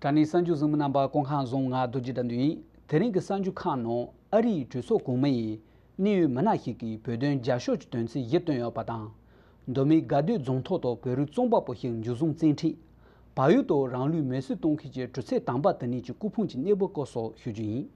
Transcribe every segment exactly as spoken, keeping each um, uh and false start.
དྲ་གནས་གསར་འགྱུར་གཟིགས་མི་རྣམ་པ་སྐུ་ཁམས་བཟང་། ང་རྡོ་རྗེ་དགྲ་འདུལ་ཡིན། དེ་རིང་གི་གསར་འགྱུར་ཁག་ནང་ཨ་རིའི་གྲོས་ཚོགས་གོང་མ་ཡིས་གནད་ཡོད་མི་སྣ་ཞིག་གིས་བོད་དོན་རྒྱབ་སྐྱོར་གྱི་དོན་ཚན་བཞི་བཏོན་ཡོད་པ་དང་། མདོ་སྨད་དགའ་སྡོད་རྫོང་ཐོག་ཏུ་བོད་རིགས་རྩོམ་པ་པོ་ཞིག་འཇུ་བཟུང་བཙན་ཁྲིད། བལ་ཡུལ་དུ་རང་ལུས་མེར་སྲེག་གཏོང་མཁན་གྱི་གྲུ་ཚན་དང་པ་དེ་ཉིད་ཀྱི་སྐུ་ཕུང་གི་གནས་བབ་སྐོར་སོགས་ཞུ་རྒྱུ་ཡིན།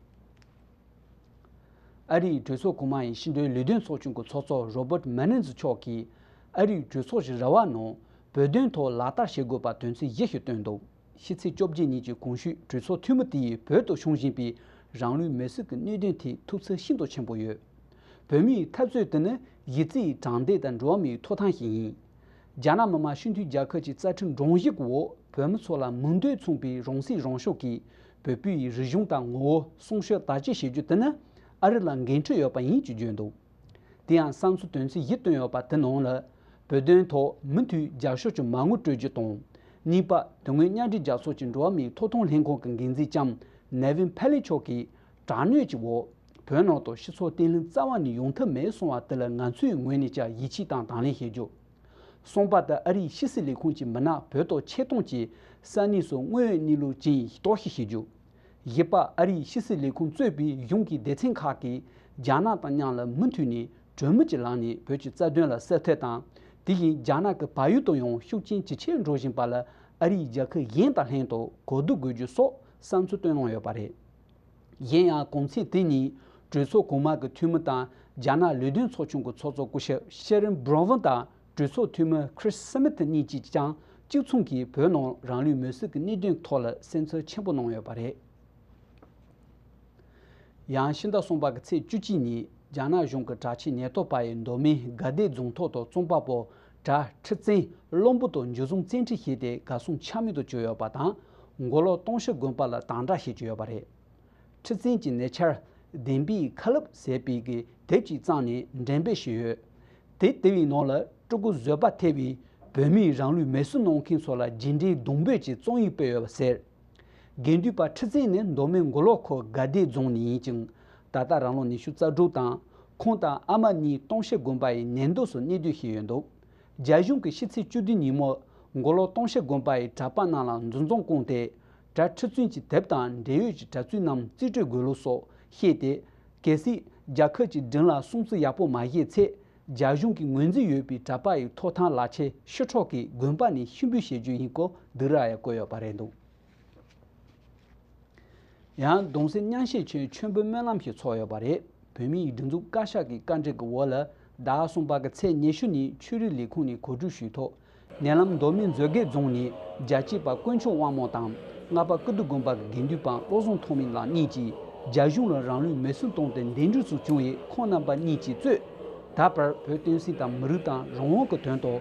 ཨ་རིའི་གྲོས་ཚོགས་གོང་མ་ཡི་ཕྱི་དྲིལ་ལས་དོན་ཚོགས་ཆུང་གི་ཚོགས་གཙོ་Robert Menendez་མཆོག་གིས་ཨ་རིའི་གྲོས་ཚོགས་ཀྱི་ར་བ་ནང་བོད་དོན་ཐོག་ལག་བསྟར་བྱེད་དགོས་པ་དོན་ཚན་བཞི་ཞིག་བཏོན་འདུག། ཕྱི་ཚེས་བཅོ་བརྒྱད་ཉིན་གྱི་གོང་ཞུས་གྲོས་ཚོགས་འཐུས་མི་དེ་ཡིས་བོད་དུ་བྱུང་བཞིན་པའི་རང་ལུས་མེར་སྲེག་གི་གནད་དོན་ཐད་ཐུགས་འཚབ་ཤིན་ཏུ་ཆེན་པོ་ཡོད། བོད་མིའི་འཐབ་རྩོད་དེ་ནི་གཞི་རྩའི་དྲང་བདེན་དང་འགྲོ་བ་མིའི་ཐོབ་ཐང་ཞིག་ཡིན། རྒྱ་ནག་མི་དམངས་སྤྱི་མཐུན་རྒྱལ་ཁབ་ཀྱི་རྩ་ཁྲིམས་སྒྲོམ་གཞི་འོག་བོད་མི་ཚོ་ལ་མིང་དོན་མཚུངས་པའི་རང་སྲིད་རང་སྐྱོང་གིས་བོད་པའི་རིག་གཞུང་དང་ངོ་བོ་སྲུང་སྐྱོབ་དར་རྒྱས་བྱེད་རྒྱུ་དེ་ནི་ཨ་རི་ལ་འགན་འཁྲི་ཡོད་པ་ཡིན་ཅེས་བརྗོད་འདུག། དེ་ཡང་བསམ་ཚུལ་དོན་ཚན་བཞི་བཏོན་ཡོད་པ་དེ་ནང་ལ། བོད་དོན་ཐོག་མུ་མཐུད་རྒྱབ་སྐྱོར་གྱི་མ་དངུལ་སྤྲོད་རྒྱུ་དང་། གཉིས་པ། དེ་སྔོན་མཉམ་འབྲེལ་རྒྱལ་ཚོགས་ཀྱི་འགྲོ་བ་མིའི་ཐོབ་ཐང་ལྷན་ཁང་གི་འགན་འཛིན་ལྕམ་ནེ་ཝིན་ཕེ་ལི་མཆོག་གིས་དྲག་གནོན་གྱི་འོག་བོད་ནང་དུ་སྤྱི་ཚོགས་བརྟན་ལྷིང་རྩ་བ་ནས་ཡོང་ཐབས་མེད་སོང་བ་དེ་ལ་ང་ཚོའི་ངོས་ནས་ཀྱང་ཡིད་ཆེས་དང་དང་ལེན་བྱེད་རྒྱུ། གསུམ་པ་དེ་ཨ་རིའི་ཕྱི་སྲིད་ལས་ཁུངས་ཀྱི་མི་སྣ་བོད་དུ་ཆེད་གཏོང་གིས་ས་གནས་སུ་དངོས་ཡོད་གནས་ལུགས་ཅན་རྟོག་ཞིབ་བྱེད་རྒྱུ། བཞི་པ། ཨ་རིའི་ཕྱི་སྲིད་ལས་ཁུངས་གཙོས་པའི་གཞུང་གི་སྡེ་ཚན་ཁག་གིས་རྒྱ་ནག་དང་མཉམ་ལ་མུ་མཐུད་ནས་གྲོས་མོལ་གྱི་ལམ་ནས་བོད་ཀྱི་རྩ་དོན་ལ་གསལ་ཐག་དང་། དེ་བཞིན་རྒྱ་ནག་གིས་བལ་ཡུལ་དུ་ཡང་ཤུགས་རྐྱེན་ཇེ་ཆེར་འགྲོ་བཞིན་པ་ལ་ཨ་རིའི་རྒྱལ་ཁབ་གཞན་དང་ལྷན་དུ་གོ་བསྡུར་དགོས་རྒྱུ་སོགས་བསམ་ཚུལ་བཏོན་གནང་ཡོད་པ་རེད། གཞན་ཡང་གོང་ཚེས་དེ་ཉིན་གྲོས་ཚོགས་གོང་མ་གི་འཐུས་མི་དང་རྒྱ་ནག་ལས་དོན་ཚོགས་ཆུང་གི་ཚོགས་གཙོ་སྐུ་ཞབས་ཤེ་རིན་སྦྲོན་ཝུན་དང་གྲོས་ཚོགས་འཐུས་མི་ཁྲིས་སི་མིཐ་གཉིས་ཀྱིས་ཀྱང་གཅིག་མཚུངས་ཀྱིས་བོད་ནང་རང་ལུས་མེར་སྲེག་གི་གནད་དོན་ཐོག་ལ་སེམས་འཚབ་ཆེན་པོ་གནང་ཡོད་པ་རེད། ཡང་ཕྱི་ཟླ་གསུམ་པ་གི་ཚེས་བཅུ་གཅིག་ཉིན་རྒྱ་ནག་གཞུང་གི་དྲག་ཆས་ཉེན་རྟོག་པ་ཡིས་མདོ་སྨད་དགའ་བདེ་རྫོང་ཐོག་ཏུ་རྩོམ་པ་པོ་གྲྭ་ཁྲི་བཙན་བློན་པོ་དང་འཇུ་བཟུང་བཙན་ཁྲིད་བྱས་ཏེ་གར་སོང་ཆ་མེད་དུ་གྱུར་ཡོད་པ་དང་། མགོ་ལོག་སྟོང་ཤི་དགོན་པ་ལ་དམ་དྲག་བྱེད་ཀྱི་ཡོད་པ་རེད། ཁྲི་བཙན་གྱི་ཉེ་ཆར་བདེན་པའི་ཁ་ལབ་ཟེར་བའི་གི་དེབ་ཅིག་བརྩམས་ནས་འགྲེམས་སྤེལ་ཞུས་ཡོད། དེབ་དེ་བའི་ནང་ལ་སྤྲུལ་སྐུ་བཟོད་པ་ཐེ་བའི་བོད་མིའི་རང་ལུས་མེར་སྲེག་གནང་མཁན་ཚོ་ལ་རྗེས་འབྲས་གདུང་འབོད་ཀྱི་རྩོམ་ཡིག་སྤེལ་ཡོད་པ་ཟེར། དགེ་འདུན་པ་ཁྲི་བཙན་ནི་མདོ་སྨད་མགོ་ལོག་ཁུལ་དགའ་བདེ་རྫོང་ནས་ཡིན་ཅིང་། ད་ལྟ་རང་ལོ་ཉི་ཤུ་རྩ་དྲུག་དང་། ཁོང་དང་ཨ་མ་གཉིས་སྟོང་ཤི་དགོན་པ་ཡི་ནང་དུ་གནས་སྡོད་བྱས་ཡོད་འདུག། རྒྱ་གཞུང་གིས་ཕྱི་ཚེས་བཅུ་བདུན་ཉིན་མོ་མགོ་ལོག་སྟོང་ཤི་དགོན་པ་ཡི་གྲྭ་པ་རྣམས་ལ་འཛིན་བཟུང་བསྐུངས་ཏེ། གྲྭ་ཁྲི་བཙུན་གྱི་དེབ་དང་འབྲེལ་ཡོད་ཀྱི་གྲྭ་བཙུན་རྣམས་རྩིས་སྤྲོད་དགོས་ལུགས་སོགས་བཤད་དེ། གལ་སྲིད་རྒྱལ་ཁབ་ཀྱི་སྒྲིག་ལམ་སྲུང་བརྩི་ཡག་པོ་མ་བྱས་ཚེ། རྒྱ་གཞུང་གིས་ངོས་འཛིན་ཡོད་པའི་གྲྭ་པ་ཡི་ཐོབ་ཐང་ལག་ཁྱེར་ཕྱིར་སྤྲོད་ཀྱིས་དགོན་པ་ནས་ཕྱིར་འབུད་བྱེད་རྒྱུ་ཡིན་སྐོར་སྡིགས་ར་ཡང་བསྐོས་ཡོད་པ་རེད་འདུག། ཡང་གདུང་སྲས་རྙིང་ཤེད་ཆེན་མཆོད་འབུལ་སྨོན་ལམ་ཞིག་ཚོགས་ཡོད་པ་རེད། བོད་མིའི་སྒྲིག་འཛུགས་བཀའ་ཤག་གི་བཀའ་འདྲི་གི་འོག་ལ་ཟླ་གསུམ་པ་གི་ཚེས་ཉི་ཤུ་ཉིན་ཆོས་རིག་ལས་ཁུངས་ནས་གོ་སྒྲིག་ཞུས་ཐོག། ནད་ལམ་མདོ་སྨད་མཛོད་དགེ་རྫོང་ནས་རྒྱལ་གཅེས་པ་དཀོན་མཆོག་དབང་མོ་དང་རྔ་པ་ཀིརྟི་དགོན་པ་གི་དགེ་འདུན་པ་བློ་བཟང་ཐོགས་མེད་ལགས་གཉིས་ཀྱིས་རྒྱ་གཞུང་ལ་རང་ལུས་མེར་སྲེག་བཏང་སྟེ་གདན་འདྲེན་སུ་བྱུང་བས། ཁོང་རྣམ་པ་གཉིས་ཀྱིས་གཙོས་ད་བར་བོད་བསྟན་སྲིད་དང་མི་རིགས་དང་རང་དབང་གི་དོན་དུ་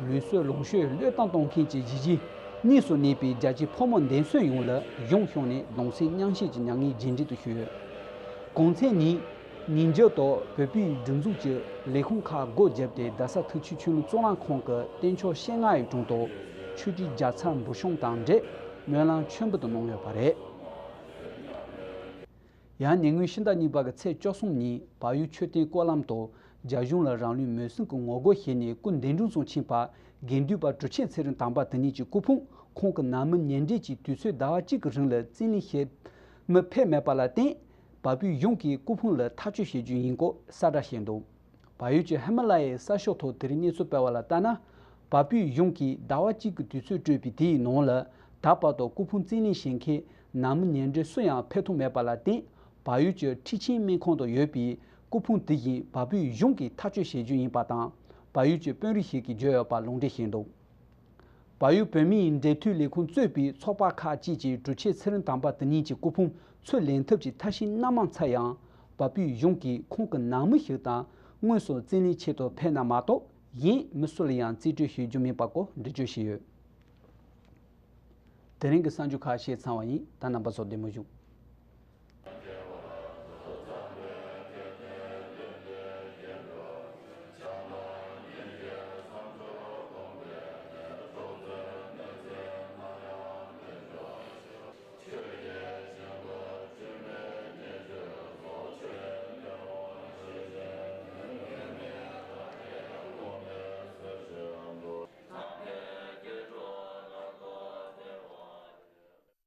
ལུས་གསོལ་ལོངས་སྤྱོད་བློས་བཏང་གཏོང་མཁན་གྱི་གཞིས་བྱེས་གཉིས་སུ་གནས་པའི་རྒྱལ་གཅེས་ཕོ་མོ་འདེམས་གསོ་ཡོངས་ལ་གཞུང་ཕྱོགས་ནས་གདུང་སྲས་རྙིང་ཤེད་ཀྱི་མྱ་ངན་རྗེས་འབྲས་དུ་ཞུས་ཡོད། གོང་ཚེས་ཉིན་ཉིན་རྒྱུན་དུ་བོད་པའི་སྒྲིག་འཛུགས་ཀྱི་ལས་ཁུངས་ཁག་སྒོ་བརྒྱབ་སྟེ། རྡ་ས་ཐུགས་ཆེ་ཆོས་ལུང་གཙུག་ལག་ཁང་གི་རྟེན་མཆོག་ཤེལ་རྔ་ཡི་དྲུང་དུ་ཆོས་ཁྲི་བརྒྱ་ཚར་འབུལ་བྱུང་དང་འབྲེལ་སྨོན་ལམ་མཆོད་འབུལ་དུ་གནང་ཡོད་པ་རེད། ཡང་ཉེ་སྔོན་ཕྱི་ཟླ་གཉིས་པ་གི་ཚེས་བཅུ་གསུམ་ཉིན་བལ་ཡུལ་མཆོད་རྟེན་སྐོར་ལམ་དུ་རྒྱ་གཞུང་ལ་རང་ལུས་མེར་སྲེག་གི་ངོ་རྒོལ་བྱས་ནས་སྐུ་གདུང་དྲུང་དུ་ཕྱིན་པ་དགེ་འདུན་པ་གྲུབ་ཆེན་ཚེ་རིང་དམ་པ་དེ་ཉིད་ཀྱི་སྐུ་ཕུང་ཁོང་གི་ནང་མི་ཉེ་འབྲེལ་གྱིས་དུས་ཚོད་ཟླ་བ་གཅིག་གི་རིང་ལ་རྩིས་ལེན་བྱེད་མི་ཕེབས་མེད་པ་ལ་བརྟེན། བལ་པོའི་གཞུང་གིས་སྐུ་ཕུང་ལ་ཐག་གཅོད་བྱེད་རྒྱུ་ཡིན་སྐོར་གསལ་བསྒྲགས་བྱས་འདུག། བལ་ཡུལ་གྱི་ཧི་མ་ལ་ཡའི་གསར་ཤོག་ཐོག་དེ་རིང་གནས་ཚུལ་སྤེལ་བ་ལ་ལྟར་ན། བལ་པོའི་གཞུང་གིས་ཟླ་བ་གཅིག་གི་དུས་ཚོད་སྤྲོད་པའི་དེའི་ནང་ལ་ད་བར་དུ་སྐུ་ཕུང་རྩིས་ལེན་བྱེད་མཁན་ནང་མི་ཉེ་འབྲེལ་སུ་ཡང་ཕེབས་ཐུབ་མེད་པ་ལ་བརྟེན། བལ་ཡུལ་གྱི་ཁྲི་ཆེན་སྨན་ཁང་དུ་ཡོད་པའི་སྐུ་ཕུང་དེ་བཞིན་བལ་པོའི་གཞུང་གིས་ཐག་གཅོད་བྱེད་རྒྱུ་ཡིན་པ་དང་། བལ་ཡུལ་གྱི་དཔོན་རིགས་ཤིག་གིས་བརྗོད་ཡོད་པ་ལུང་འདྲེན་བྱས་འདུག། བལ་ཡུལ་བོད་མིའི་འབྲེལ་མཐུད་ལས་ཁུངས་གཙོས་པའི་ཚོགས་པ་ཁག་ཅིག་གིས་གྲུབ་ཆེན་ཚེ་རིང་དམ་པ་དེ་ཉིད་ཀྱི་སྐུ་ཕུང་ཚུར་ལེན་ཐབས་ཀྱི་ཐབས་ཤེས་སྣ་མང་འཚོལ་ཡང་། བལ་པོའི་གཞུང་གིས་ཁོང་གི་ནང་མི་ཞིག་དང་དངོས་སུ་རྩིས་ལེན་ཆེད་དུ་ཕེབས་ན་མ་གཏོགས། གཞན་མི་སུ་ལ་ཡང་རྩིས་སྤྲོད་བྱེད་རྒྱུ་མིན་པ་སྐོར་འགྲེལ་བརྗོད་བྱས་ཡོད། དེ་རིང་གི་གསར་འགྱུར་ཁག་བཤད་ཚར་བ་ཡིན། ད་རྣམ་པ་ཚོ་བདེ་མོ་བཞུགས།